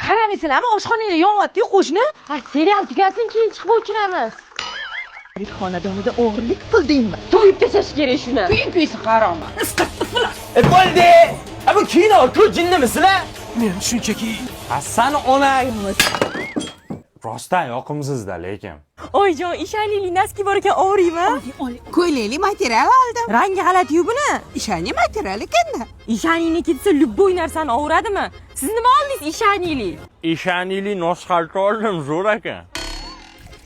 Qaramaysizlarmi, oshxonada yonyapti-yu qo'shni. Ha, serial tugasin, keyin chiqib o'chiramiz. Bir xonadonida o'g'irlik qildingmi? To'yib tashlash kerak shuni. Kuyib kuysin haromi. Bo'ldi. A bu kino ku, jinnimisizlar? Men shunchaki Hasan onang. Rostdan yoqimsizda lekin. Oyjon, ishonaylik, naski bor ekan, og'riymi? Ko'ylakli material oldim. Rangi g'alati-yu buni. Ishonyi material ekanda. Ishaniylik desa любой narsani ovuradimi? Siz nima oldingiz ishaniylik? Ishanili nosxalta oldim, zo'r ekan.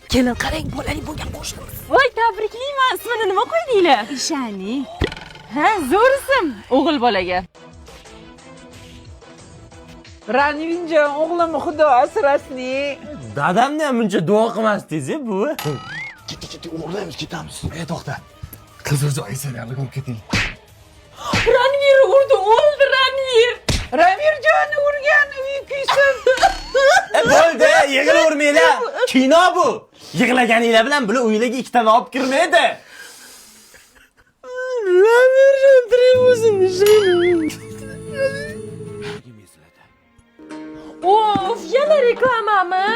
Kelin qarang, bolali bo'lgan qo'shnimiz. Voy, tabriklayman. Ismini nima qo'ydinglar? Ishani. Ha, zo'r ism o'g'il bolaga. Ranvinjon o'g'limni Xudo asrasin. Dadamni ham buncha duo qilmasdingiz bu. Ketdik, ketdik, o'g'irlaymiz, ketamiz. E, to'xta. Qizil joyi serialni ko'rib ketaylik. Ranvir urdi, o'ldi Ranvir. Ramirjonni urgan uyi kuysin. Bo'ldi, yig'lavermanglar. Kino bu. Yig'laganinglar bilan bular uylarga ikkitani olib kirmaydi. Ramirjon tirik bo'lsin. Of, yana reklamami?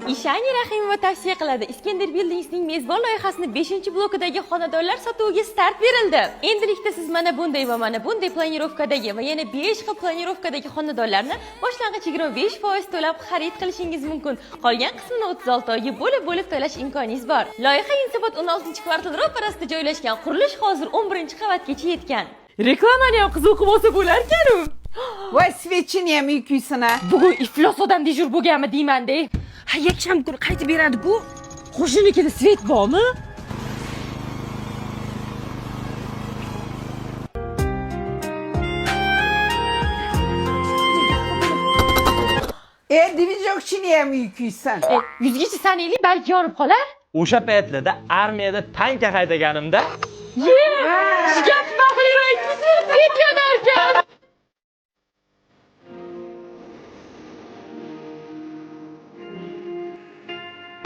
Ishani Rahimova tavsiya qiladi. Iskender Buildingsning mezbon loyihasini 5-blokidagi xonadonlar sotuviga start berildi. Endilikda siz mana bunday va mana bunday planirovkadagi va yana 5 xil planirovkadagi xonadonlarni boshlang'ich 25% to'lab xarid qilishingiz mumkin. Qolgan qismini 36 oyga bo'lib-bo'lib to'lash imkoningiz bor. Loyiha Yunusobod 16-kvartal ro'parasida joylashgan. Qurilish hozir 11-qavatgacha yetgan. Reklamani ham qiziq qilib olsa bo'larkan-u. Voy, свечи ni ham uyi kuysin a. Bugun iflos odam дежур bo'lganmi deyman-de. Ha, yakshanba kuni qaytib beradi-ku. Qo'shninikida свет bormi? E, dvijokchini ham uyi kuysin. Yuzgacha sanaylik, balki yonib qolar. O'sha paytlarda armiyada tanka haydaganimda Ye! Shkaf mahira aytdi, свет yonarkan.